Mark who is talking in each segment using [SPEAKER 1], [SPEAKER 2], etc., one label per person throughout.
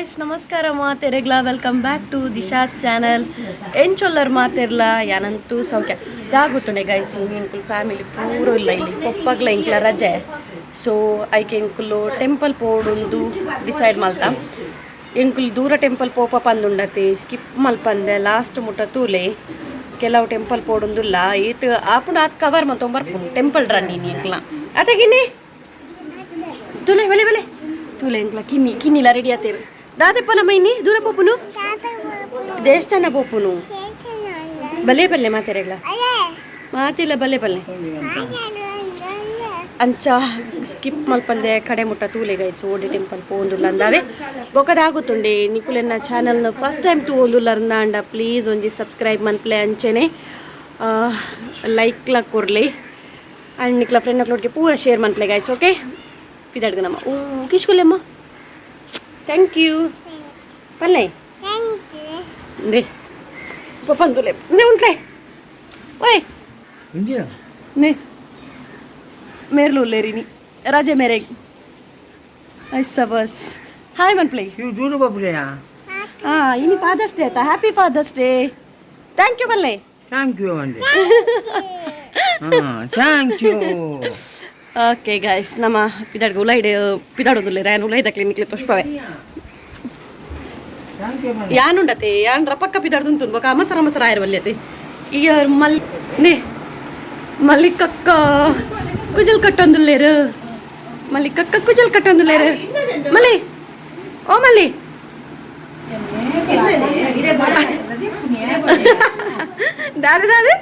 [SPEAKER 1] Guys, ನಮಸ್ಕಾರ ಮಾತೆರೆಗ್ಲ. Welcome back to Disha's channel. ಎಂಚೊಲ್ಲರ್ ಮಾತೆರ್ಲ? ಯಾನಂತೂ ಸೌಖ್ಯ. ದಾಗುತ್ತುಂಡೆ ಗೈಸ್, ಇಂಕುಲ್ ಫ್ಯಾಮಿಲಿ ಪೂರ ಇಲ್ಲ ಇಲ್ಲಿ. ಪೊಪ್ಪಗ್ಲ ಇಂಕ್ಲ ರಜೆ. ಸೊ ಐಕೆ ಎಂಕುಲು ಟೆಂಪಲ್ ಪೋಡುಂದು ಡಿಸೈಡ್ ಮಲ್ತ. ಎಂಕುಲು ದೂರ ಟೆಂಪಲ್ ಪೋಪ ಪಂದುಂಡತೆ, ಸ್ಕಿಪ್ ಮಲ್ಪಂದೆ ಲಾಸ್ಟ್ ಮುಟ್ಟ ತೂಲೆ. ಕೆಲವು ಟೆಂಪಲ್ ಪೋಡುಂದುಲ್ಲ, ಏತ್ ಆಪುಂಡು ಆತ್ ಕವರ್ ಮಲ್ತೊಂದು ಟೆಂಪಲ್ ರನ್ ಎಂಕ್ಲ ಅತೆಗಿನಿ ತುಲೆ ಬಲೆ ಬಲೆ ತುಲೆ. ಎಂಕ್ಲ ಕಿನ್ನಿ ಕಿನ್ನಿಲ ರೆಡಿ ಆತೇರು. ದಾದೆಪ್ಪ ನಮ್ಮ ಇನ್ನಿ ದೂರ ಪೋಪುನು, ದೇವಸ್ಥಾನ ಪೋಪುನು. ಬಲೆ ಬಲ್ಲೆ ಮಾತೆರೆಗ್ಲ ಮಾತಿಲ್ಲ, ಬಲ್ಲೆ ಬಲ್ಲೆ. ಅಂಚ ಸ್ಕಿಪ್ ಮಲ್ಪಂದೆ ಕಡೆ ಮುಟ್ಟ ತೂಲೆ ಗೈಸ್, ಓಡಿ ಟೆಂಪಲ್ ಪೋಂದುಲ್ಲ ಅಂದಾವೆ. ಬೊಕದಾಗುತ್ತುಂಡೆ ನಿಕುಲೆನ್ನ ಚಾನಲ್ನ ಫಸ್ಟ್ ಟೈಮ್ ತೂವೊಂದುಲ್ಲರ್ಂದಾಂಡ ಪ್ಲೀಸ್ ಒಂಜಿ ಸಬ್ಸ್ಕ್ರೈಬ್ ಮನ್ಪ್ಲೆ, ಅಂಚೆನೆ ಲೈಕ್ ಲ ಕೊರ್ಲಿ ಆ್ಯಂಡ್ ನಿಕ್ಲ ಫ್ರೆಂಡ್ ಅಕ್ಲೋಟ್ಗೆ ಪೂರ ಶೇರ್ ಮನ್ಪ್ಲೆ ಗೈಸ್. ಓಕೆ, ಪಿದಾಡ್ಗ ನಮ್ಮ. ಓ ಕಿಶ್ಕೊಲೆಮ್ಮ, thank you ಪಲ್ಲೆ ನೇ ಪಂದುಲೆ ನೇ ಉಂಟ್ಲೆ ಓಯ್ ನೇ ಮೇರ್ಲು ಉಲ್ಲೇರಿನಿ ರಜೆ ಮೇರೆಗ್ ಐಸ ಬಸ್. ಹಾಯ್ ಮನ್ಪ್ಲೆ.
[SPEAKER 2] ದೂರ ಬಾಬುಲೆಯಾ?
[SPEAKER 1] ಹಾಂ, ಇನಿ ಫಾದರ್ಸ್ ಡೇ ಆಯ್ತಾ? Happy father's day. Thank you ಬಲ್ಲೆ.
[SPEAKER 2] Thank you ಅಂದೆ. ಹಾಂ, thank you.
[SPEAKER 1] Okay guys, ನಮ್ಮ ಪಿದಾಡ್ಗ ಉಲೈಡ್ ಪಿದಾಡೋದುಲ್ಲೆ ರಾಯನ್ ಉಲೈದ ಕ್ಲಿನಿಕ್ಲೆ ತೋಷ್ಪವೆ.
[SPEAKER 2] Thank you.
[SPEAKER 1] ಯಾನುಂಡತೆ ಯಾನ್ ರಪಕ್ಕ ಪಿದಾಡ್ದುಂತು ಬೊಕ ಅಮಸರ ಅಮಸರ ಆಯರ್ ವಲ್ಯತೆ. ಈ ಮಲ್ ನೇ ಮಲ್ಲಿಕಕ್ಕ ಕುಜಲ್ ಕಟ್ಟೊಂದುಲ್ಲೇರು. ಮಲ್ಲಿಕಕ್ಕ ಕುಜಲ್ ಕಟ್ಟೊಂದುಲ್ಲೇರು. ಮಲ್ಲಿ, ಓ ಮಲ್ಲಿ. ದಾದೆ ದಾದೆ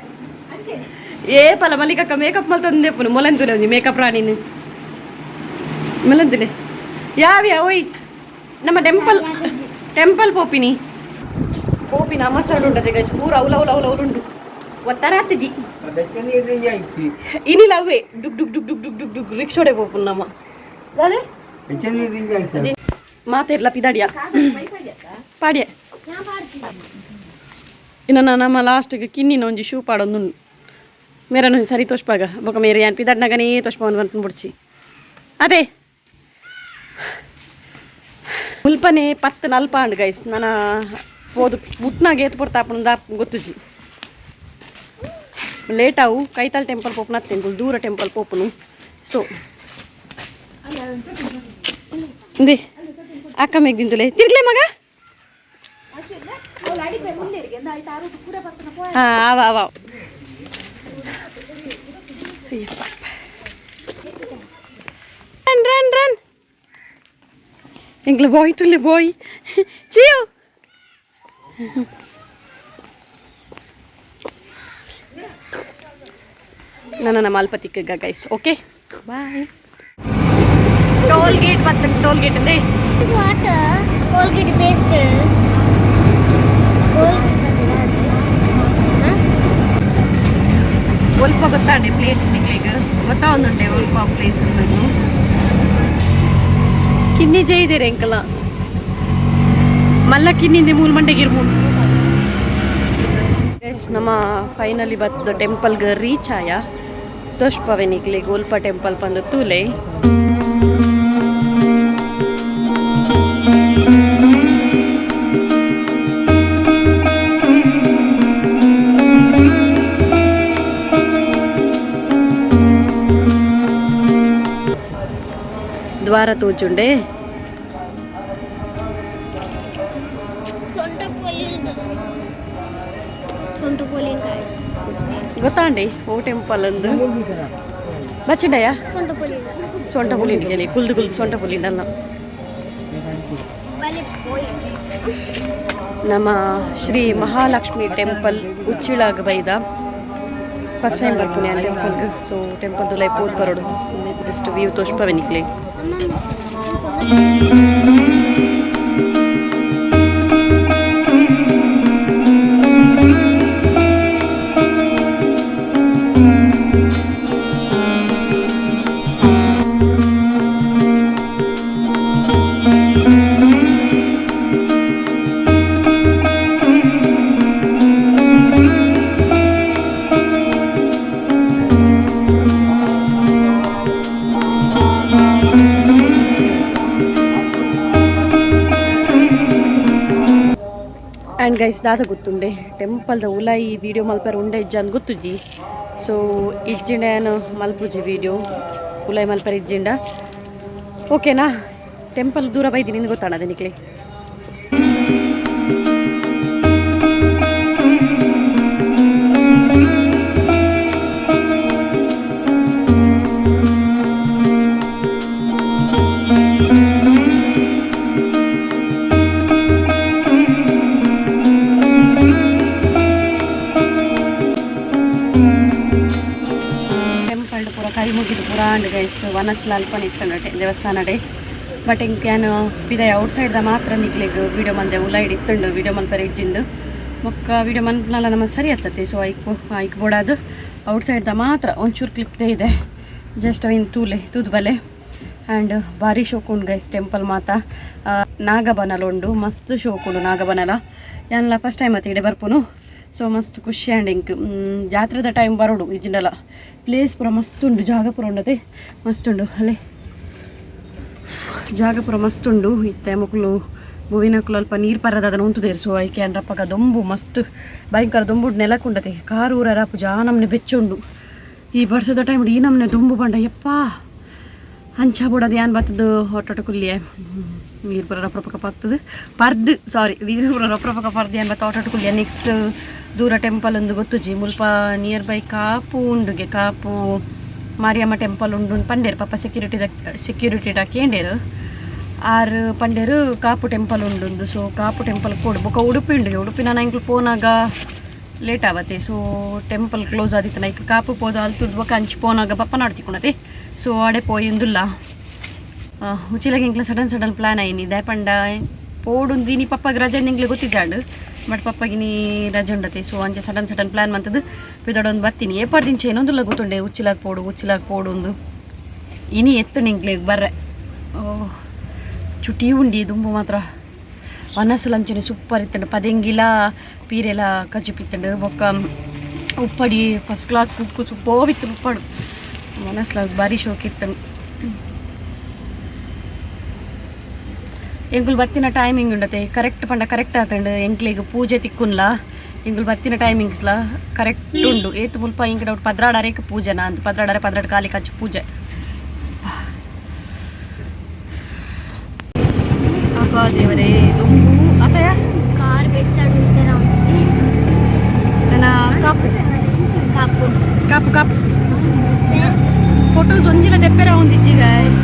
[SPEAKER 1] ಏ ಪಲ ಮಲ್ಲಿಕಕ್ಕ ಮೇಕಪ್ ಮಲ್ತೊಂದೆ ಪುನು ಮೊಲಂತುಲೆ ಒಂಜಿ ಮೇಕಪ್ ರಾಣಿನ ಮೊಲಂತುಲೆ. ಯಾವ್ಯಾ ಓಯ್, ನಮ್ಮ ಟೆಂಪಲ್ ಟೆಂಪಲ್ ಪೋಪಿನಿ ಪೋಪಿನ ಅಮಸರಡು ಉಂಟದೆ ಗೈಸ್. ಪೂರ ಔಲ ಔಲ ಔಲ ಉಂಡು ಒತ್ತರಾತಿಜಿ.
[SPEAKER 2] ಬೆಚ್ಚ ನೀರು ಆಯ್ತು.
[SPEAKER 1] ಇನಿಲ ಅವೇ ಡುಗ್ ಡುಗ್ ಡುಗ್ ಡುಗ್ ಡುಗ್ ಡುಗ್ ಡುಗ್ ರಿಕ್ಷೋಡೆ ಪೋಪುನ್ ನಮ್ಮ ದಾದೆ.
[SPEAKER 2] ಬೆಚ್ಚ ನೀರು ಆಯ್ತು.
[SPEAKER 1] ಮಾತೆರ್ಲ ಪಿದಾಡಿಯ ಪಾಡ್ಯ. ಇನ್ನು ನಮ್ಮ ಲಾಸ್ಟಿಗೆ ಕಿನ್ನಿನ ಒಂಜಿ ಶೂ ಪಾಡೊಂದುಂಡು. ಮೇರನ ಸರಿ ತೋಷ್ಪಾಗ ಬೊಕ ಮೇರೆ ಯಾನ್ ಪಿದಾಡ್ನಾಗನೇ ತೋಷ್ಪವನ್ ಬಂತು ಬುಡ್ಚಿ. ಅದೇ ಮುಲ್ಪನೆ ಪತ್ತು ನಲ್ಪ ಅಂಡ್ ಗೈಸ್. ನನ್ನ ಪೋದು ಬುಟ್ನಾಗ ಏತ್ ಪೊರ್ತಾಪುಂಡು ದಾಪ್ ಗೊತ್ತುಜಿ. ಲೇಟ್ ಅವು ಕೈತಾಲ್ ಟೆಂಪಲ್ ಪೋಪುನ ತೆಂಗುಲ್ ದೂರ ಟೆಂಪಲ್ ಪೋಪುನು. ಸೊ ಇಂದೆ ಅಕ್ಕ ಮೇಗ್ದಿಂದುಲೆ ತಿರ್ಗ್ಲೆ ಮಗ. ಹಾಂ, ಅವ ಅವ. Ayyappa, run run run. ಎಂಗ್ಲ ಬಾಯ್ ತುಲ್ಲೆ ಬಾಯ್ ಚಿಯೋ. ನನ್ನ ಮಾಲ್ಪತಿಕ್ಕ guys. Okay, bye. Toll gate ಮತ್ತೆ ಟೋಲ್ ಗೇಟ್ ಅಂದೆ.
[SPEAKER 3] Water, Colgate paste. Colgate.
[SPEAKER 1] ಒಲ್ಪ ಗೊತ್ತಾಂಡೆ ಪ್ಲೇಸ್ ನಿಕ್ಲೆಗ್ ಗೊತ್ತಾ ಒಂದುಂಡೆ ಒಲ್ಪ ಪ್ಲೇಸ್ ಉಂಟು. ಕಿನ್ನಿ ಜೈದೇರೆ ಎಂಕಲ ಮಲ್ಲ ಕಿನ್ನಿಂದೆ ಮೂಲು ಮಂಡೆಗಿರ್ ಮೂಲು. ಗೈಸ್, ನಮ್ಮ ಫೈನಲಿ ಬತ್ತು ಟೆಂಪಲ್ಗೆ ರೀಚ್ ಆಯ. ತೋಷ್ಪವೆ ನಿಕ್ಲೆಗ್ ಒಲ್ಪ ಟೆಂಪಲ್ ಪಂದು ತೂಲೆ. ದ್ವಾರ ತೋಜುಂಡೆ.
[SPEAKER 3] ಸೊಂಟ ಪೋಲಿಂಡು, ಸೊಂಟ ಪೋಲಿಂಗ್ ಗಾಯ್ಸ್.
[SPEAKER 1] ಗೊತ್ತಾಂಡಿ ಓ ಟೆಂಪಲ್ ಅಂದು ಬಚ್ಚಂಡಯ್ಯ.
[SPEAKER 3] ಸೊಂಟ ಪೋಲಿಂಗ್.
[SPEAKER 1] ಸೊಂಟ ಪುಲಿಂಡ್ ಕೇಳಿ ಕುಲ್ದು ಕುಲ್ದು ಸೊಂಟ ಪುಲಿಂಡಲ್ಲ.
[SPEAKER 3] ಬಲೆ ಪೋಯಿ.
[SPEAKER 1] ನಮ್ಮ ಶ್ರೀ ಮಹಾಲಕ್ಷ್ಮಿ ಟೆಂಪಲ್ ಉಚ್ಚಿಳಾಗ ಬೈದ. ಫಸ್ಟ್ ಟೈಮ್ ಬರ್ಪುನೆ ಟೆಂಪಲ್ಗೆ. ಸೊ ಟೆಂಪಲ್ ದುಲೈ ಪೋದ್ ಬರೋಡು. ಜಸ್ಟ್ ವ್ಯೂ ತೋಷ್ಪವೆ ನಿಕ್ಲೆ. ಆ್ಯಂಡ್ ಗೈಸ್ ದಾದ ಗೊತ್ತುಂಡೆ ಟೆಂಪಲ್ದ ಉಲಾಯಿ ವೀಡಿಯೋ ಮಲ್ಪರ ಉಂಡೆ ಇಜ್ಜ ಅಂದ್ ಗೊತ್ತುಜ್ಜಿ. ಸೊ ಇಜ್ಜಿಂಡ ಏನು ಮಲ್ಪುಜಿ ವೀಡಿಯೋ ಉಲಾಯಿ ಮಲ್ಪರ ಇಜ್ಜಿಂಡ. ಓಕೆನಾ? ಟೆಂಪಲ್ ದೂರ ಬೈದಿ ನಿನ್ಗೆ ಗೊತ್ತಾಣದೆ ನಿಕ್ಲೆ. ಟೆಂಪಲ್ ಪೂರ ಕೈ ಮುಗಿದು ಪೂರ ಅಂಡ್ ಗೈಸ್ ವನಸ್ಲ ಅಲ್ಪನೆ ಇತ್ತಂಡಟೆ ದೇವಸ್ಥಾನಡೆ. ಬಟ್ ಇಂಕ್ ಯಾನ್ ಪಿದೈ ಔಟ್ ಸೈಡ್ದ ಮಾತ್ರ ನಿಕ್ಲೆಗ್ ವೀಡಿಯೋ ಮಲ್ದೆ. ಉಲೈಡ್ ಇತ್ತುಂಡು ವೀಡಿಯೋ ಮಲ್ಪರೆ ಇಜ್ಜಿಂದು. ಬೊಕ್ಕ ವೀಡಿಯೋ ಮನ್ಪುನಲ ನಮ್ಮ ಸರಿ ಆತತೆ. ಸೊ ಐಕ್ ಐಕ್ ಬೋಡಾದ್ ಔಟ್ ಸೈಡ್ದ ಮಾತ್ರ ಒಂಚೂರು ಕ್ಲಿಪ್ದೇ ಇದೆ. ಜಸ್ಟ್ ಅವಿನ್ ತೂಲೆ ತೂದು ಬಲೆ. ಆ್ಯಂಡ್ ಭಾರಿ ಶೋಕುಂಡು ಗೈಸ್ ಟೆಂಪಲ್ ಮಾತ. ನಾಗಬನಲ ಉಂಡು, ಮಸ್ತ್ ಶೋಕುಂಡು ನಾಗಬನಲ. ಯಾನ್ಲ ಫಸ್ಟ್ ಟೈಮ್ ಅತ್ತ ಇಡೆ ಬರ್ಪುನು. ಸೊ ಮಸ್ತ್ ಖುಷಿ ಆಂಡ್ ಇಂಕ್. ಜಾತ್ರೆದ ಟೈಮ್ ಬರೋಡು ಇಜ್ಜಿಂಡಲ. ಪ್ಲೇಸ್ ಪೂರ ಮಸ್ತ್ ಉಂಡು, ಜಾಗ ಪೂರ ಉಂಡತೆ ಮಸ್ತ್ ಉಂಡು. ಅಲ್ಲೇ ಜಾಗ ಪೂರ ಮಸ್ತ್ ಉಂಡು. ಇತ್ತೆ ಮೊಕುಲು ಗೋವಿನಕುಲು ಅಲ್ಪ ನೀರು ಪರದ ಉಂತುದೇರು. ಸೊ ಐಕೆ ಅನ್ರಪ್ಪಗ ದೊಂಬು ಮಸ್ತ್ ಭಯಂಕರ ದೊಂಬು ನೆಲಕುಂಡತೆ. ಕಾರು ಊರ ಪೂಜಾ ನಮ್ನೆ ಬೆಚ್ಚುಂಡು. ಈ ಬರ್ಸದ ಟೈಮ್ ಈ ನಮ್ನೆ ದೊಂಬು ಬಂಡ ಯಪ್ಪಾ ಅಂಚ ಬುಡದು ಯಾನ್ ಬತ್ತದು ಹೊಟ್ಟೋಟ ಕುಲ್ಲಿಯೆ. ನೀರು ಪೂರ ರಪ್ರಪಕ ಪತ್ತದು ಪರ್ದು, ಸಾರಿ, ನೀರು ಪೂರ ರಪ್ರಪಕ ಪರ್ದು ಯಾನ್ ಬತ್ತ ಆಟೋಟ ಕುಲ್ಲಿಯೆ. ನೆಕ್ಸ್ಟ್ ದೂರ ಟೆಂಪಲ್ ಒಂದು ಗೊತ್ತುಜಿ. ಮುಲ್ಪ ನಿಯರ್ ಬೈ ಕಾಪು ಉಂಡುಗೆ, ಕಾಪು ಮಾರಿಯಮ್ಮ ಟೆಂಪಲ್ ಉಂಡು ಪಂಡೇರು. ಪಾಪ ಸೆಕ್ಯೂರಿಟಿ ಸೆಕ್ಯೂರಿಟಿ ಕೇಂಡೇರು ಆರ್ ಪಂಡೇರು ಕಾಪು ಟೆಂಪಲ್ ಉಂಡುಂದು. ಸೊ ಕಾಪು ಟೆಂಪಲ್ ಕೊಡು ಬೊಕ ಉಡುಪಿ ಉಂಡು. ಉಡುಪಿ ನಾನು ಇಂಕ್ಲು ಪೋನಾಗ ಲೇಟ್ ಆವತ್ತೆ. ಸೊ ಟೆಂಪಲ್ ಕ್ಲೋಸ್ ಆದಿತ್ತು. ನೈಕ್ ಕಾಪು ಪೋದು ಅಲ್ತುರ್ದು ಬೊಕ ಅಂಚಿ ಪೋನಾಗ ಬಪ್ಪನಾಡು ತಿಕ್ಕೊಂಡತೆ. ಸೊ ಆಡೆ ಪೋಯಿಂದುಲ್ಲ. ಉಚಿಲಾಗ ಇಂಕ್ಲ ಸಡನ್ ಸಡನ್ ಪ್ಲಾನ್ ಆಯ್ನಿ. ದಾಯಪಂಡ ಪೋಡುಂದು ಇನಿ ಪಪ್ಪಗೆ ರಜೆ ನಿಂಗ್ಲೆ ಗೊತ್ತಿದ್ದಾಂಡು. ಬಟ್ ಪಪ್ಪಗೆ ನೀ ರಜೆ ಉಂಡತೆ. ಸೊ ಅಂಚೆ ಸಡನ್ ಸಡನ್ ಪ್ಲಾನ್ ಮಂತದ್ದು ಪಿದಡೊಂದು ಬರ್ತೀನಿ. ಏಪಾಡ್ದಿಂಚ ಏನೊಂದುಲ್ಲ ಗೊತ್ತುಂಡೆ ಉಚ್ಚಿಲಾಗ ಪೋಡು ಉಚ್ಚಿಲಾಗ ಪೋಡುಂದು. ಇನಿ ಎತ್ತು ನಿಂಗ್ಲೆ ಬರ್ರೆ. ಓ ಚುಟಿ ಉಂಡಿ ದುಂಬು ಮಾತ್ರ ವನಸು ಲಂಚನೆ ಸೂಪರ್ ಇತ್ತಂಡು. ಪದೆಂಗಿಲ ಪೀರೆಲ ಕಜುಪಿತ್ತಂಡು. ಬೊಕ್ಕ ಉಪ್ಪಡಿ ಫಸ್ಟ್ ಕ್ಲಾಸ್ ಕುಕ್ಕು ಸೂಪರ್ ಉಪ್ಪಡು. ಮನಸ್ಲ ಭಾರಿ ಶೋಕಿತ್ತಂಡು. ಎಂಕುಲು ಬತ್ತಿನ ಟೈಮಿಂಗ್ ಉಂಡತೆ ಕರೆಕ್ಟ್ ಪಂಡ ಕರೆಕ್ಟ್ ಆತಂಡು. ಎಂಕ್ಲೆಗ್ ಪೂಜೆ ತಿಕ್ಕುನ್ಲ ಎಂಕುಲು ಬತ್ತಿನ ಟೈಮಿಂಗ್ಸ್ಲ ಕರೆಕ್ಟ್ ಉಂಡು. ಏತ್ ಮುಲ್ಪ ಇಂಕಡ 12:30ಕ್ಕೆ ಪೂಜೆನಾ ಅಂದ್, 12:30 12 ಕಾಲಿ ಕಚ್ಚು ಪೂಜೆ. ಅಬ್ಬಾ ದೇವರೇ ದುಂಬು ಅತಯ
[SPEAKER 3] ಕಾರ್ ಬೆಚ್ಚಾಡು ಉಂಟೆ.
[SPEAKER 1] ನನ್ನ ಕಾಪು
[SPEAKER 3] ಕಾಪು
[SPEAKER 1] ಕಾಪು ಕಾಪು ಫೋಟೋಸ್ ಒಂಜಿಲ ತೆಪ್ಪೆರ ಒಂದಿಜ್ಜಿ ಗೈಸ್.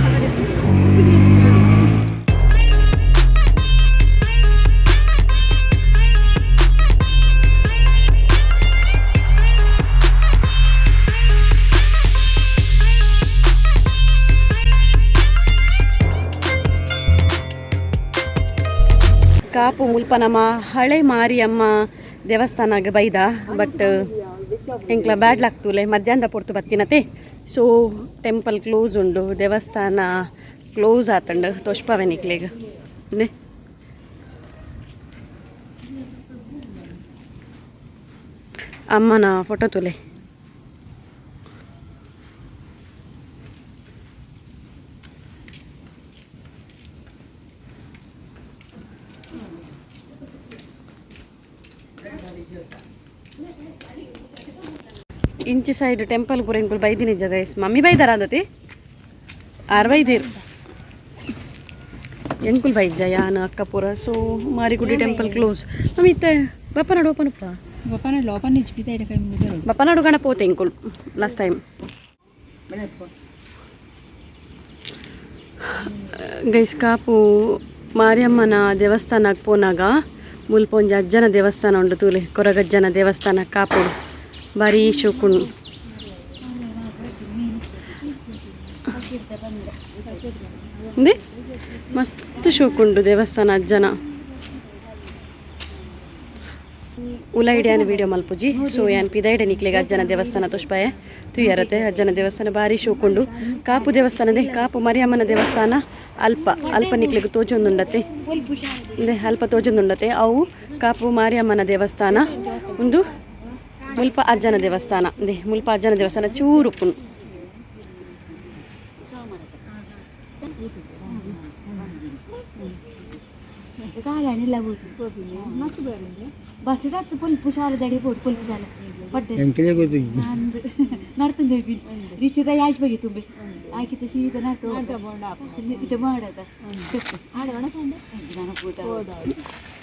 [SPEAKER 1] ಕಾಪು ಮುಲ್ಪ ನಮ್ಮ ಹಳೆ ಮಾರಿಯಮ್ಮ ದೇವಸ್ಥಾನಗೆ ಬೈದ. ಬಟ್ ಎಂಕ್ಲ ಬ್ಯಾಡ್ ಲಕ್ ತೂಲೆ, ಮಧ್ಯಾಹ್ನದ ಪೊರ್ತು ಬತ್ತಿನತೆ. ಸೊ ಟೆಂಪಲ್ ಕ್ಲೋಸ್ ಉಂಡು, ದೇವಸ್ಥಾನ ಕ್ಲೋಸ್ ಆತಂಡು. ತೋಷ್ಪವೆ ನಿಕ್ಲೆಗ್ ನೆ. ಅಮ್ಮನ ಫೋಟೋ ತುಲೆ. ಇಂಚಿ ಸೈಡ್ ಟೆಂಪಲ್ ಪೂರ ಇಂಕುಲು ಬೈದಿನಿ ಗೈಸ್. ಮಮ್ಮಿ ಬೈದಾರ ಅಂದತಿ ಆರ್ ಬೈದಿರು ಎಂಕುಲು ಬೈಜ ಯಾನ್ ಅಕ್ಕ ಪೂರ. ಸೊ ಮಾರಿಗುಡಿ ಟೆಂಪಲ್ ಕ್ಲೋಸ್. ಮಮ್ಮಿ ಇತ್ತೆ ಬಪ್ಪನಾಡು ಓಪನ್ ಉಪ್ಪ. ಬಪ್ಪನಾಡು ಗಣ ಪೋತೆ ಎಂಕುಲು ಲಾಸ್ಟ್ ಟೈಮ್. ಗೈಸ್ ಕಾಪು ಮಾರಿಯಮ್ಮನ ದೇವಸ್ಥಾನಕ್ಕೆ ಪೋನಾಗ ಮುಲ್ಪ ಒಂಜಿ ಅಜ್ಜನ ದೇವಸ್ಥಾನ ಉಂಡು ತೂಲೆ, ಕೊರಗಜ್ಜನ ದೇವಸ್ಥಾನ ಕಾಪುಡು. ಭಾರಿ ಶೋಕುಂಡು. ಮಸ್ತ್ ಶೋಕುಂಡು ದೇವಸ್ಥಾನ ಅಜ್ಜನ. ಉಲೈಡಿಯಾನ ವಿಡಿಯೋ ಮಲ್ಪುಜಿ. ಸೊ ಯಾನ್ ಪಿದೈಡೆ ನಿಕ್ಲೆಗ್ ಅಜ್ಜನ ದೇವಸ್ಥಾನ ತುಷ್ಪಾಯ ತುಯ್ಯರತೆ. ಅಜ್ಜನ ದೇವಸ್ಥಾನ ಭಾರಿ ಶೋಕುಂಡು. ಕಾಪು ದೇವಸ್ಥಾನದೆ ಕಾಪು ಮರಿಯಮ್ಮನ ದೇವಸ್ಥಾನ ಅಲ್ಪ ಅಲ್ಪ ನಿಕ್ಲೆಗ್ ತೋಜೊಂದುಂಡತೆ. ಅಲ್ಪ ತೋಜೊಂದುಂಡತೆ ಅವು ಕಾಪು ಮಾರಿಯಮ್ಮನ ದೇವಸ್ಥಾನ. ಉಂದು ಮುಲ್ಪ ಅಜ್ಜನ ದೇವಸ್ಥಾನ. ಮುಲ್ಪ ಅಜ್ಜನ ದೇವಸ್ಥಾನ ಚೂರುಪ್ಪುನು.
[SPEAKER 4] ಕಾಲಾಣಿಲ್ಲ ಮಸ್ತ್ ಬಸ್ ಪೊಲ್ಪು ಶಾಲೆ ದಡಿ ಪೋಡು ಪೊಲ್ಪು ಶಾಲೆ ಪಡ್ಡೆ ನಡ್ತಂದೆ ರಿಕ್ಷದ ಯಾಶ್ ಬಗ್ಗೆ ತುಂಬಿ ಆಕಿತ ಸೀದಾ ನಡ್ತು ಇದು ಮಾಡದ ನಾನು ಪೂತ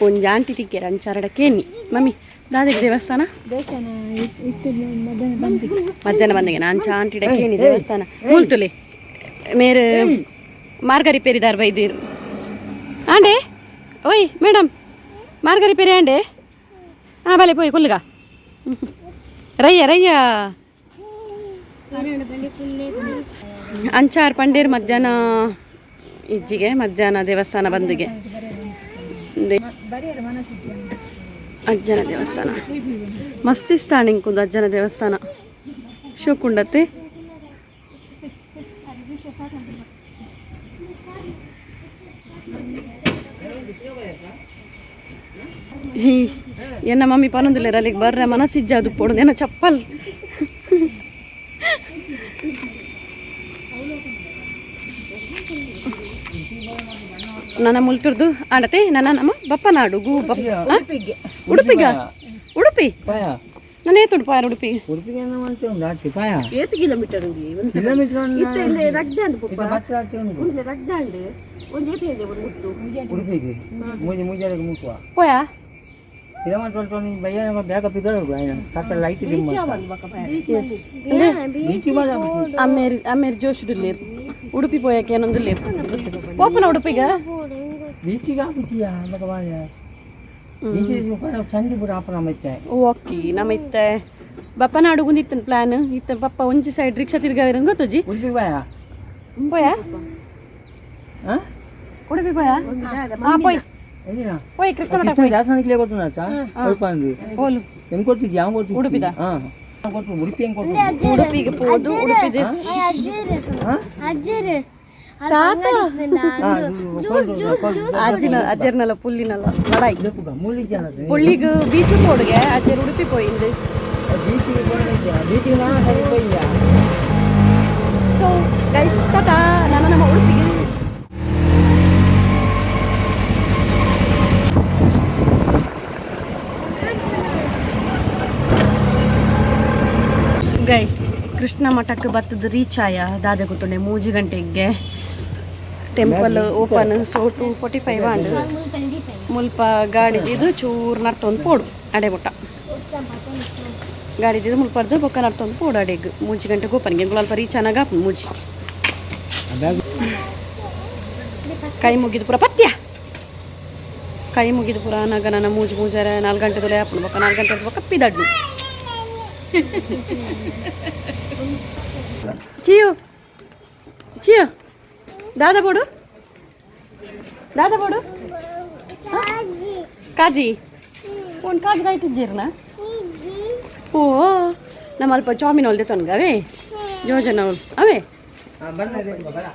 [SPEAKER 1] ಒಂಜಿ ಆಂಟಿ ತಿಕ್ಕೇರ ಅಂಚಾರಡ ಕೇನಿ ಮಮ್ಮಿ ದಾದೆಗೆ ದೇವಸ್ಥಾನ ಮಧ್ಯಾಹ್ನ ಬಂದಿಗೆ ನಾನು ಆಂಟಿಡ ಕೇನಿ ದೇವಸ್ಥಾನ ಮುಲ್ತುಲೆ ಮೇರೆ ಮಾರ್ಗ ರಿಪೇರಿದಾರ್ ಬೈದೀರು ಆಂಡೆ ಓಯ್ ಮೇಡಮ್ ಮಾರ್ಗ ರಿಪೇರಿ ಆಂಡೆ ಹಾಂ ಬಲೆ ಪೋಯ್ ಕುಲ್ಲುಗ ರಯ್ಯ ರಯ್ಯ ಅಂಚಾರ್ ಪಂಡೇರ್ ಮಧ್ಯಾಹ್ನ ಇಜ್ಜಿಗೆ ಮಧ್ಯಾಹ್ನ ದೇವಸ್ಥಾನ ಬಂದಿಗೆ ಅಜ್ಜನ ದೇವಸ್ಥಾನ ಮಸ್ತ್ ಇಷ್ಟ ನಿಂಕುಂದು ಅಜ್ಜನ ದೇವಸ್ಥಾನ ಶಿವಕುಂಡತ್ತೆ. ಎನ್ನ ಮಮ್ಮಿ ಪನೊಂದುಲ್ಲೆರ್ ಅಲ್ಲಿಗೆ ಬರ್ರೆ ಮನಸ್ಸಿಜ್ಜ ಅದು ಪೋಡು ಎನ್ನ ಚಪ್ಪಲ್ ನನ್ನ ಮುಲ್ತುರ್ದು ಆಡತೆ ನನ್ನ ನಮ್ಮ ಬಪ್ಪನಾಡು ಗು ಬಪ್ಪ ಉಡುಪಿಗ ಉಡುಪಿ ನಾನು ಏತುಂಡು ಪಾಯರ್ ಉಡುಪಿ
[SPEAKER 2] ಉಡುಪಿಗೆ ಪಾಯ
[SPEAKER 1] ಏತ್ ಕಿಲೋಮೀಟರ್
[SPEAKER 2] ಕಿಲೋಮೀಟರ್ ಉಡುಪಿಗೆ ಮೂಜಿ ಮೂಜಾರಿಗೆ ಮುಟ್ಟುವ
[SPEAKER 1] ಪೋಯಾ
[SPEAKER 2] ಕಿಲೋಮೀಟರ್ ಬಯ್ಯ ಬ್ಯಾಗ ಪಿದಳು ಕತ್ತ ಲೈಟ್
[SPEAKER 1] ಅಮ್ಮೇರ್ ಅಮ್ಮೇರ್ ಜೋಶ್ ಡುಲ್ಲೇರ್ ಉಡುಪಿ ಪೋಯಕ್ಕೆ ಏನೊಂದುಲ್ಲೇರ್ ಪೋಪನ ಉಡುಪಿಗ
[SPEAKER 2] ಬೀಚಿಗೆ ಆಪುಚಿಯ ಮಗ ಬೀಚಿಗೆ ಸಂಜೆ ಪೂರ ಆಪನ ಮತ್ತೆ.
[SPEAKER 1] ಓಕೆ ನಮ್ಮ ಇತ್ತೆ ಬಪ್ಪನಾಡು ಗುಂದಿತ್ತನ ಪ್ಲಾನ್ ಇತ್ತ ಬಪ್ಪ ಒಂಜಿ ಸೈಡ್ ರಿಕ್ಷಾ ತಿರ್ಗಾವಿರಂಗ್ ಗೊತ್ತುಜಿ.
[SPEAKER 2] ಉಡುಪಿಗೆ ಬಾಯ.
[SPEAKER 1] ಪೋಯಾ?
[SPEAKER 2] ಹಾಂ.
[SPEAKER 1] ಉಡುಪಿ ಪೋಯಾ? ಹಾ ಪೋಯ್.
[SPEAKER 2] ಎಲ್ಲಿನ?
[SPEAKER 1] ಪೋಯ್ ಕೃಷ್ಣ ಮಠ ಪೋಯ್.
[SPEAKER 2] ದೇವಸ್ಥಾನಕ್ಕೆ ಗೊತ್ತು ಸ್ವಲ್ಪ ಅಂದು
[SPEAKER 1] ಓಲು?
[SPEAKER 2] ಹೆಂಗ್ ಕೊಡ್ತಿದ್ಯಾ ಯಾವ ಗೊತ್ತು?
[SPEAKER 1] ಉಡುಪಿದ?
[SPEAKER 2] ಹಾಂ ಕೊಟ್ಟು ಉಡುಪಿ ಹೆಂಗ್ ಕೊಟ್ಟು?
[SPEAKER 1] ಉಡುಪಿಗೆ ಪೋದು ಉಡುಪಿ
[SPEAKER 3] ಅಜ್ಜರು
[SPEAKER 1] ತಾತ ಅಜ್ಜಿನ ಅಜ್ಜರ್ನಲ್ಲ ಪುಲ್ಲಿನಲ್ಲ ಲಡಾಯಿ.
[SPEAKER 2] ಮೂಲಿ ಜನ.
[SPEAKER 1] ಪುಳ್ಳಿಗ್ ಬೀಚು ಪೋಡುಗೆ ಅಜ್ಜರ್ ಉಡುಪಿ ಪೋಯಿಂದು.
[SPEAKER 2] ಬೀಚಿಗೆ ಬೀಚಿಗೆ ನಾನು ಸರಿ ಪೋಯ್ಯ.
[SPEAKER 1] ಸೊ ಗೈಸ್ ಟಾಟಾ ನಾನು ನಮ್ಮ ಉಡುಪಿಗೆ. ಗೈಸ್ ಕೃಷ್ಣ ಮಠಕ್ಕೆ ಬತ್ತದ ರೀಚ್ ಆಯ ದಾದ ಗೊತ್ತುಂಡೆ ಮೂಜಿ ಗಂಟೆಗೆ ಟೆಂಪಲ್ ಓಪನ್ ಸೊ 2:45 ಆಂಡ್ ಮುಲ್ಪ ಗಾಡಿ ಇದು ಚೂರು ನರ್ತೊಂದು ಪೋಡು ಅಡೆ ಮುಟ್ಟ ಗಾಡಿ ಇದು ಮುಲ್ಪರ್ದು ಬೊಕ್ಕ ನರ್ತೊಂದು ಪೋಡು ಅಡೆಗ್ ಮೂಜಿ ಗಂಟೆಗೆ ಓಪನ್ ಎಂಗುಲ ಅಲ್ಪ ರೀಚ್ ಆನಾಗ ಆಪುಂಡು ಮೂಜಿ ಕೈ ಮುಗಿದು ಪೂರ ಪತ್ಯ ಕೈ ಮುಗಿದು ಪೂರ ಆನಾಗ ನನ್ನ ಮೂಜಿ ಮೂಜಾರೆ 4 ಗಂಟೆ ದೊಲೆ ಆಪುಂಡು ಬೊಕ್ಕ 4 ಗಂಟೆ ಬೊಕ್ಕ ಪಿದಡ್ಡು ಚಿಯು ಚಿಯು ದಾದಾ ಬೋಡು ದಾದಾ ಬೋಡು ಕಾಜಿ ಒಂದು ಕಾಜಿ ಕಾಯ್ತಿದ್ದೀರನ ಓ ನಮ್ಮ ಅಲ್ಪ ಚಾಮಿನ್ ಒಲ್ದೆ ತೊನ್ಗ ಅವೇ ಯೋಜನ ಅವೇ.
[SPEAKER 2] ಬರ.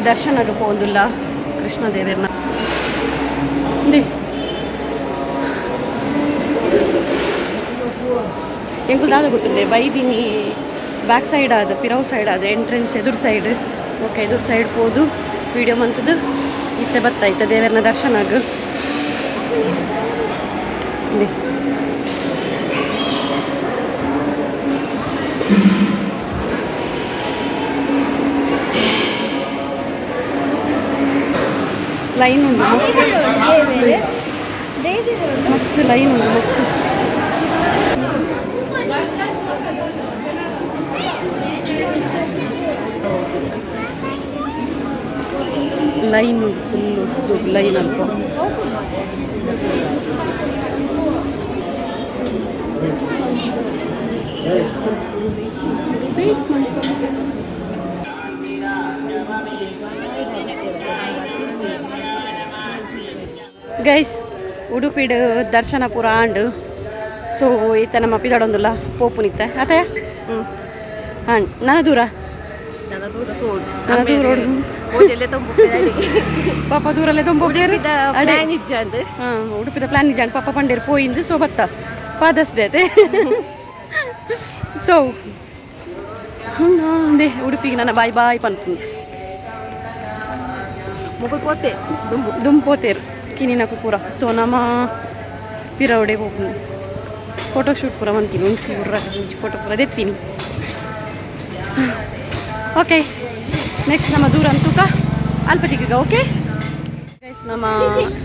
[SPEAKER 1] ದರ್ಶನಗೆ ಪೋಂದುಲ್ಲ ಕೃಷ್ಣ ದೇವರನ್ನ ಎಂಕುಲ್ ದಾದ ಗೊತ್ತುಂಡೆ ಬೈದಿನಿ ಬ್ಯಾಕ್ ಸೈಡ್ ಆದ ಪಿರವ್ ಸೈಡ್ ಆದ ಎಂಟ್ರೆನ್ಸ್ ಎದುರು ಸೈಡ್ ಓಕೆ ಎದುರು ಸೈಡ್ ಪೋದು ವಿಡಿಯೋ ಮಂತದ್ದು ಇತ್ತೆ ಬತ್ತೈತೆ ದೇವರನ್ನ ದರ್ಶನ ಆಗ ಲೈನ್ ಉಂಟು ಮಸ್ತ್ ಮಸ್ತ್ ಲೈನ್ ಉಂಟು ಮಸ್ತ್. ಲೈನ್ ಉಂಟು ಫುಲ್ಲು ಲೈನ್ ಅಲ್ಪ. ಗೈಸ್ ಉಡುಪಿಡು ದರ್ಶನ ಪೂರ ಆಂಡು. ಸೊ ಈತ ನಮ್ಮ ಪಿದಾಡೊಂದುಲ್ಲ ಪೋಪುನಿತ್ತೆ ಅತ್ತೆ. ಹ್ಞೂ ಹಾಂ, ನನ್ನ ದೂರ ನನ್ನ ದೂರ ಪಾಪ ದೂರಲ್ಲೇ ತೊಂಬೋಗ್ಲೇರು. ಹಾಂ, ಉಡುಪಿದ ಪ್ಲಾನ್ ನಿಜ ಪಾಪ ಪಂಡೇರು ಪೋಯಿಂದು. ಸೊ ಬತ್ತ ಫಾದರ್ಸ್ ಡೇ ಅದೇ. ಸೊ ಅದೇ ಉಡುಪಿಗೆ ನನ್ನ ಬಾಯ್ ಬಾಯ್ ಪನ್ಪು
[SPEAKER 4] ಮೊಬೈಲ್ ಪೋತೆ ದುಂಬು
[SPEAKER 1] ದುಂಬು ಪೋತೇರು ಕಿನಿನಕು ಪೂರ. ಸೊ ನಮ್ಮ ಪಿರವಡೆ ಪೋಪುನು ಫೋಟೋ ಶೂಟ್ ಪೂರ ಮಂತೀನಿ, ಒಂಚೂರು ಒಂಚು ಫೋಟೋ ಪೂರ ದೆತ್ತೀನಿ. ಸೊ ಓಕೆ, ನೆಕ್ಸ್ಟ್ ನಮ್ಮ ದೂರ ಅಂತೂಕ ಅಲ್ಪತಿಗ. ಓಕೆ ಗೈಸ್, ನಮ್ಮ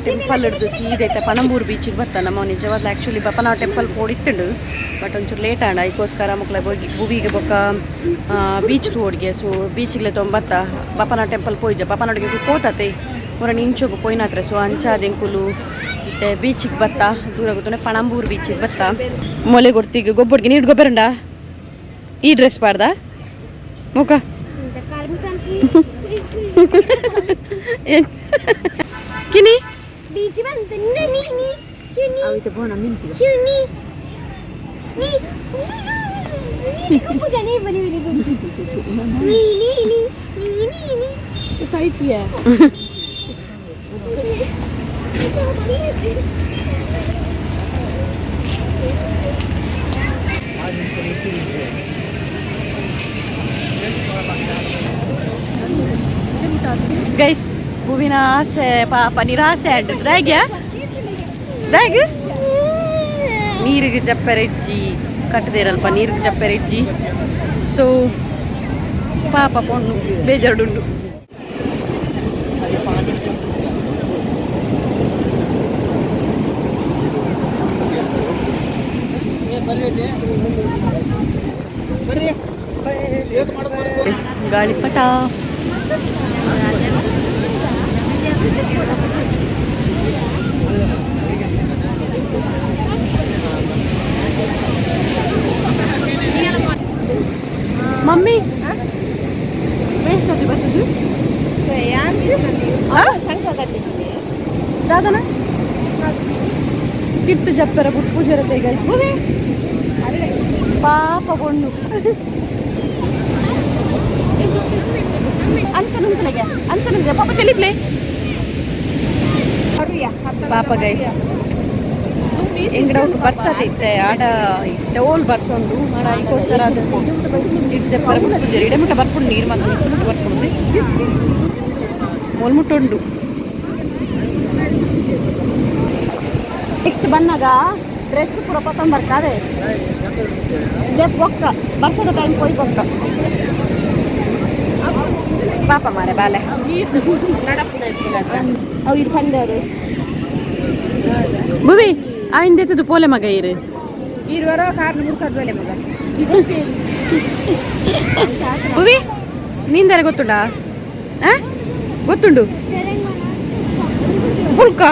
[SPEAKER 1] ಟೆಂಪಲ್ ಹಿಡ್ದು ಸೀದಾ ಐತೆ ಪಣಂಬೂರು ಬೀಚಿಗೆ ಬತ್ತ. ನಮ್ಮ ನಿಜವಾಗ್ಲೂ ಆ್ಯಕ್ಚುಲಿ ಬಪ್ಪನ ಟೆಂಪಲ್ ಪೋಡಿತ್ತುಂಡು, ಬಟ್ ಒಂಚೂರು ಲೇಟ್ ಆಂಡ. ಅದಕ್ಕೋಸ್ಕರ ಮಕ್ಕಳ ಹೋಗಿ ಭೂವಿಗೆ ಬೊಕ್ಕ ಬೀಚ್ ತೋಡ್ಗೆ. ಸೊ ಬೀಚಿಗೆ ತೊಂಬತ್ತ ಬಪ್ಪನ ಟೆಂಪಲ್ ಪೋಯ್ಜ ಬಪ್ಪನೊಡಿಗೆ ಪೋತತೆ ಹೊರ ನಿಂಚೋಗು ಪೋಯ್ನಾತ್ರೆ. ಸೊ ಅಂಚಾದೆಂಕುಲು ಇತ್ತೆ ಬೀಚಿಗೆ ಬತ್ತ ದೂರ ಗೊತ್ತುಂಡೆ ಪಣಂಬೂರು ಬೀಚಿಗೆ ಬತ್ತ. ಮೊಲೆ ಕೊಡ್ತೀಗ ಗೊಬ್ಬರಿಗೆ ನೀರು ಗೊಬ್ಬರುಂಡ ಈ ಡ್ರೆಸ್ ಪಾಡ್ದ ಮುಖ ಕಿನಿ
[SPEAKER 3] ಬೀಚ್ ಬಂತು ನೀ ನೀ ಶುನಿ ಶುನಿ ನೀ ನೀ ನೀ ನೀ ನೀ ನೀ ನೀ
[SPEAKER 4] ತೈಪಿಯ.
[SPEAKER 1] ಗೈಸ್, ಹೂವಿನ ಆಸೆ ಪಾಪ ನಿರಾಸೆ ಆಂಡ್ ಡ್ರ್ಯಾಗ್ಯಾ ಡ್ರ್ಯಾಗ್ ನೀರಿಗೆ ಜಪ್ಪೆರೆಜ್ಜಿ ಕಟ್ಟದೇರಲ್ಪ ನೀರಿಗೆ ಜಪ್ಪೆರೆಜ್ಜಿ. ಸೊ ಪಾಪ ಪೊಣ್ಣು ಬೇಜಾರುಂಡು. ಗಾಳಿಪಟ ಮಮ್ಮಿ ಬೇಸ್ನದು ಬರ್ತದೆ. ದಾದನ ಕಿತ್ತು ಜಪ್ಪರ ಪೂಜೆ ಗೈಸ್. ಭೂಮಿ ಪಾಪ ಪೊಣ್ಣು ಅಂತ ನುಂತಲಗೆ ಅಂತ ನುಂತಲೆ ಪಾಪ ತೆಲಿಪ್ಲೆ ಪಾಪ. ಗೈಸ್, ಎಂಗಡ ಒಟ್ಟು ಬರ್ಸಾತ ಇತ್ತೆ ಆಡ ಇತ್ತೆ ಓಲ್ ಬರ್ಸೊಂಡು ಆಡ. ಅದಕ್ಕೋಸ್ಕರ ಅದು it ಜಪ್ಪರ ಪೂಜೆ ಇಡೆ ಮುಟ್ಟ ಬರ್ಪುಂಡು ನೀರು ಮಾತ್ರ ಇಟ್ಟು ಮುಟ್ಟ ಬರ್ಪುಂಡು ಮೋಲ್ ಮುಟ್ಟುಂಡು. ನೆಕ್ಸ್ಟ್ ಬಂದಾಗ ಡ್ರೆಸ್ ಪೂರ ಪತ್ತೊಂಬರ್ಕಾದೆ ಬೊಕ್ಕ ಬರ್ಸದ ಟೈಮ್ ಪೋಯ್ ಬೊಕ್ಕ ಪಾಪ ಮಾರೆ ಬಾಲೆ.
[SPEAKER 4] ಅವು ಇದು ಪಂದರು.
[SPEAKER 1] ಬುವಿ ಆಯಿಂದೆತ್ತದು ಪೋಲೆ ಮಗ ಇರು.
[SPEAKER 4] ಇರುವರ ಕಾರ್ನ ಮುರ್ಕದ್ವಲೆ ಮಗ.
[SPEAKER 1] ಬುವಿ ನೀಂದರೆ ಗೊತ್ತುಂಡಾ? ಆ ಗೊತ್ತುಂಡು ಪುಲ್ಕ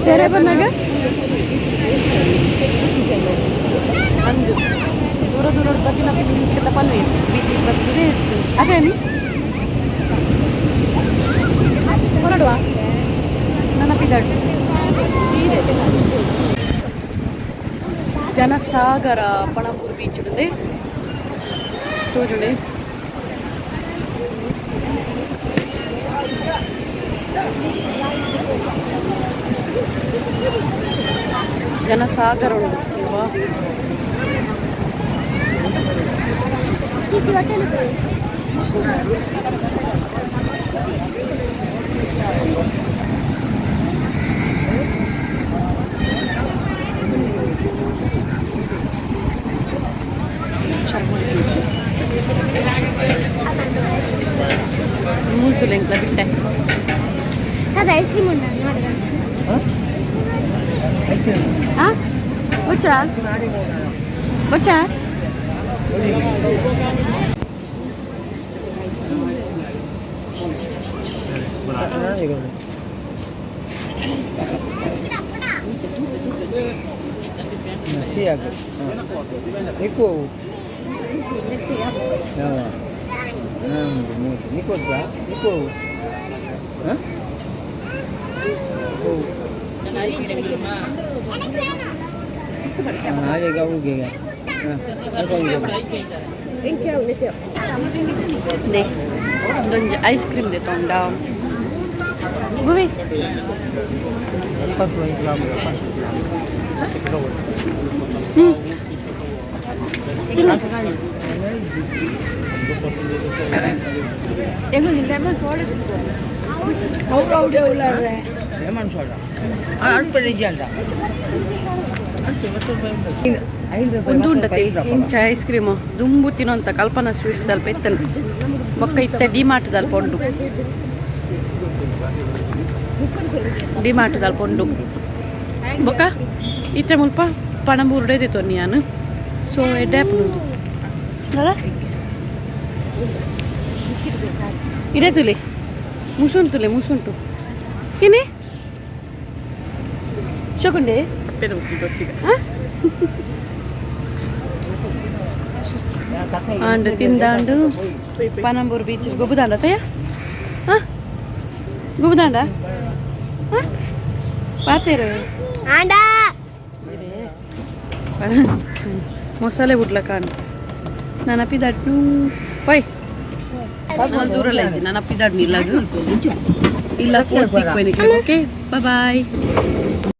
[SPEAKER 1] ಸೆರೆ ಬಂದಾಗ ಅಂದು ದೂರ ದೂರ ಬತ್ತಿನ ಪನ್ನು ಬೀಚಿಗೆ ಬರ್ತದೆ ಅದೇ ನೀ ಹೊರಡುವ ನನ್ನ ಪಿದಾಡು. ಜನಸಾಗರ ಪಣಂಬೂರು ಬೀಚ್ ಉಂಡೆ ತೋಜುಂಡೆ. ಜನಸಾಗರ ಉಂಡು ಅಲ್ವಾ?
[SPEAKER 3] ಚೀಚಿ ಹೋಟೆಲ್.
[SPEAKER 1] ಮೂಲ್ತುಲೆ ಎಂಕ್ಲ ಬಿಟ್ಟೆ.
[SPEAKER 3] ಅದು ಐಸ್ ಕ್ರೀಮ್ ಉಂಟು ನೋಡಿ.
[SPEAKER 1] ಆ వచ్చా వచ్చా. ಒಂಜಿ ಐಸ್ ಕ್ರೀಮ್ ದೆ ತೊಂಡ ಗುವಿ.
[SPEAKER 4] Lemon soda.
[SPEAKER 2] Lemon soda
[SPEAKER 1] ಒಂದು ಉಂಡತೆ ಇಂಚ ಐಸ್ ಕ್ರೀಮು ದುಂಬು ತಿನ್ನೋಂತ ಕಲ್ಪನಾ ಸ್ವೀಟ್ಸ್ ದಲ್ಪ ಇತ್ತನು ಬೊಕ್ಕ ಇತ್ತೆ ಡಿ ಮಾರ್ಟ್ ದಲ್ಪ ಉಂಡು, ಡಿ ಮಾರ್ಟ್ ದಲ್ಪ ಉಂಡು. ಬೊಕ್ಕ ಇತ್ತೆ ಮುಲ್ಪ ಪಣಂಬೂರುಡೆ ತೊನ್ನಿ ಯಾನು. ಸೊ ಎಡ್ಡೆ ಆಪುಂಡು ಇದೇ ತುಲೆ ಮುಸುಂಟು ತುಲೆ ಮುಸುಂಟು ಕಿನಿ ಶೋಕುಂಡೆ. ಆಂಡ್ ತಿಂದಾಂಡು ಪನಂಬೂರು ಬೀಚ್ ಗೊಬ್ಬುದಾಂಡ ತಯ್ಯ. ಹಾಂ, ಗೊಬ್ಬುದಾಂಡ ಹಾಂ ಪಾತೇರು.
[SPEAKER 3] ಆಂಡ.
[SPEAKER 1] ಮೊಸಳೆ ಬುಡ್ಲ ಕಾಣು. ನಾನು ಅಪ್ಪಿದಾಡ್ನು ಪೊಯ್ ದೂರಲ್ಲ ಇಜ್ಜಿ. ನಾನು ಅಪ್ಪಿದಾಡ್ನು ಇಲ್ಲ, ಅದು ಇಲ್ಲ. Okay, boy.